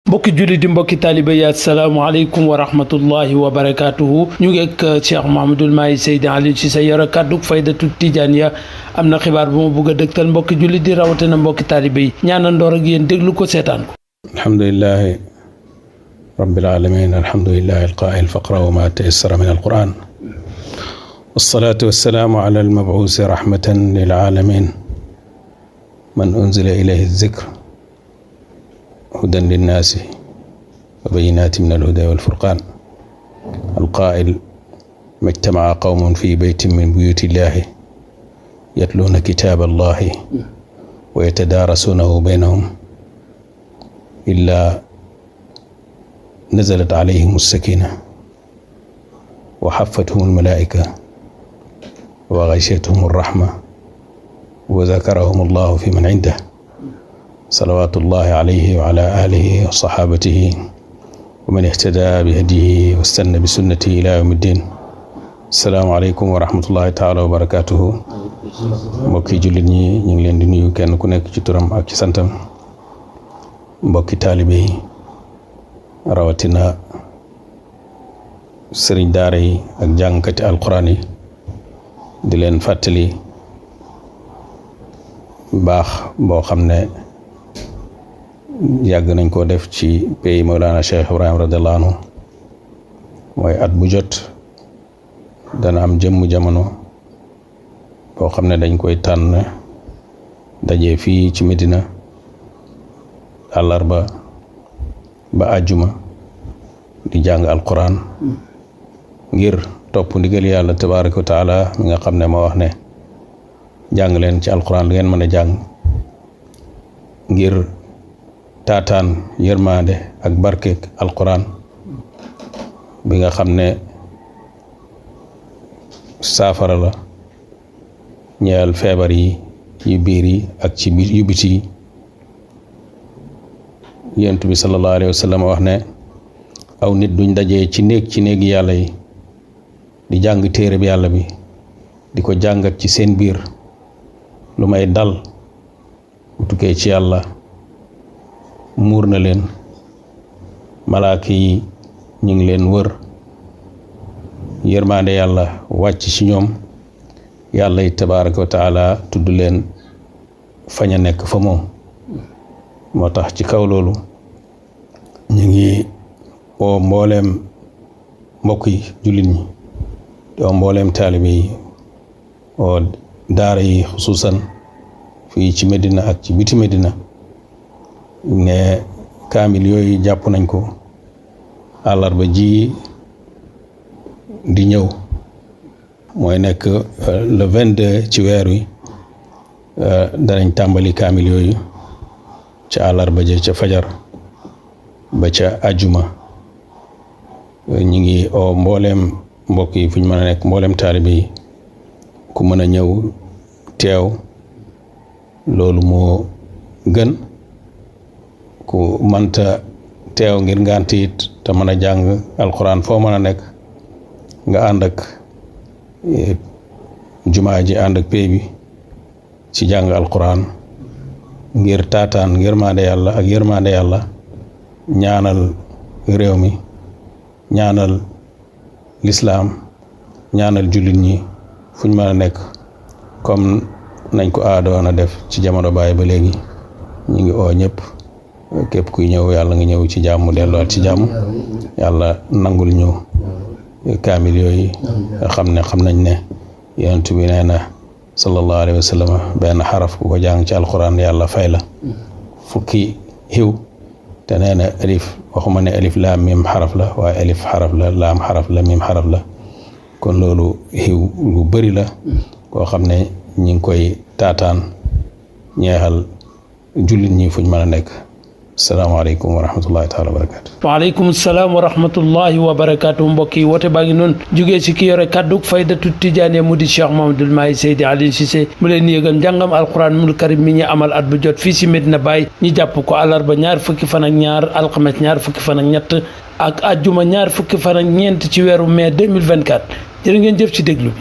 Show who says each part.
Speaker 1: mbokki jullit di mbokki taalibe yi asalaamaaleykum wa rahmatullahi wa barakaatuhu ñu ngi ak Cheikh Mouhamadoul Mahi Seydi Aliou Cissé yore kàddu Faydatu Tijaaniya am na xibaar bu ma bëgg a dëgtal mbokki jullit di rawatina mbokki taalibe yi ñaanandoor ak yéen déglu ko seetaan ko.
Speaker 2: alhamdulillahi rabbil alamin alhamdulillahi alqaa'il faqra'u ma tayassara min alquran wassalaatu wassalaamu ala almabuusi rahmatan lil alamin man unzila ilayhi zikr hudan linnaasi wa bayyinaatin min alhudaa wal furqaan alqaa'il majtama'a qawmun fi baytin min buyuuti llaahi yatluuna kitaaba llaahi wa yatadaarasuunahu baynahum illaa nazalat alayhim as-sakiina wa haffathum al-malaa'ika wa ghashiyatuhum ar-rahma wa zakarahum llaahu fi man indahu salawaatullahi alayhi wa ala alihi wa saxaabatihi wa man ihtadaa bi hadiyihi wa stanna bi sunnatihi ilaa yawmi ddiin. Assalaamu aleykum wa rahmatullahi taala wa barakaatuhu. mbokki jullit ñi ñu ngi leen di nuyu kenn ku nekk ci turam ak ci santam. mbokki taalibe yi rawatina sëriñ daara yi ak jàngkati alquran yi di leen fàttali baax boo xam ne yàgg nañ koo def ci pays Mawlana Cheikh Ibrahim radiyallahu anhu mooy at bu jot dana am jëmm jamono boo xam ne dañ koy tànn daje fii ci Medina àllarba ba àjjuma di jàng alquran ngir topp ndigal yàlla tabaraka wa taala mi nga xam ne moo wax ne jàng leen ci alquran lu ngeen mën a jàng ngir taataan yërmande ak barkeek alquran bi nga xam ne saafara la ñeel feebar yi yu biir yi ak ci biir yu biti yi. Yonent bi sallallahu alayhi wa sallam wax ne aw nit duñ dajee ci néegi yàlla yi di jàng téere bi yàlla bi di ko jàngat ci seen biir lu may dal bu tukkee ci yàlla muur na leen, malaaka yi ñu ngi leen wër, yërmaande yàlla wàcc ci ñoom, yàlla yi tabaaraka wa taala tudd leen fañ a nekk fa moom. moo tax ci kaw loolu ñu ngi woo mbooleem mbokk yi jullit ñi di woo mbooleem taalibe yi woo daara yi xusuusan fii ci Medina ak ci biti Medina ne kaamil yooyu jàpp nañ ko àllarba ji di ñëw mooy nekk le 22 ci weer wi danañ tàmbali kaamil yooyu ca àllarba ja ca fajar ba ca àjjuma. ñi ngi oo mbooleem mbokk yi fu ñu mën a nekk, mbooleem taalibe yi ku mën a ñëw teew loolu moo gën. ku mënta teew ngir ngànt it te mën a jàng alquran foo mën a nekk nga ànd ak jumaa ji ànd ak pay bi ci jàng alquran ngir taataan yërmande yàlla ak yërmande yàlla, ñaanal réew mi, ñaanal lislaam, ñaanal jullit ñi fuñ mën a nekk comme nañ ko aadoon a def ci jamono baay ba léegi. ñu ngi oo ñëpp, képp kuy ñëw yàlla nga ñëw ci jàmm delluwaat ci jàmm, yàlla nangul ñu kaamil yooyu nga xam nañ ne yonent bi nee na sallallahu alayhi wa sallam benn xaraf ku ko jàng ci alquran yàlla fay la fukki xiw. te nee na alif, waxuma ne alif laam mim xaraf la, waaye alif xaraf la, laam xaraf la, mim xaraf la. kon loolu xiw lu bëri la koo xam ne ñi ngi koy taataan ñeexal jullit ñi fuñ mën a nekk. salaamaaleykum wa rahmatullahi taala wa barakaatu.
Speaker 1: waaleykum salaam wa rahmatullahi wa barakaatu. mbokk yi woote baa ngi noonu jógee ci ki yore kàddu Faydatu Tijaaniya mu di Cheikh Mouhamadoul Mahi Seydi Aliou Cissé mu leen yëgal njàngam alquran mul karim mi ñu amal at bu jot fii si Medina Baye ñu jàpp ko àllarba ñaar fukki fan ak ñaar, alxames ñaar fukki fan ak ñett ak àjjuma ñaar fukki fan ak ñeent ci weeru mai 2024. jërë ngeen jëf ci déglu bi.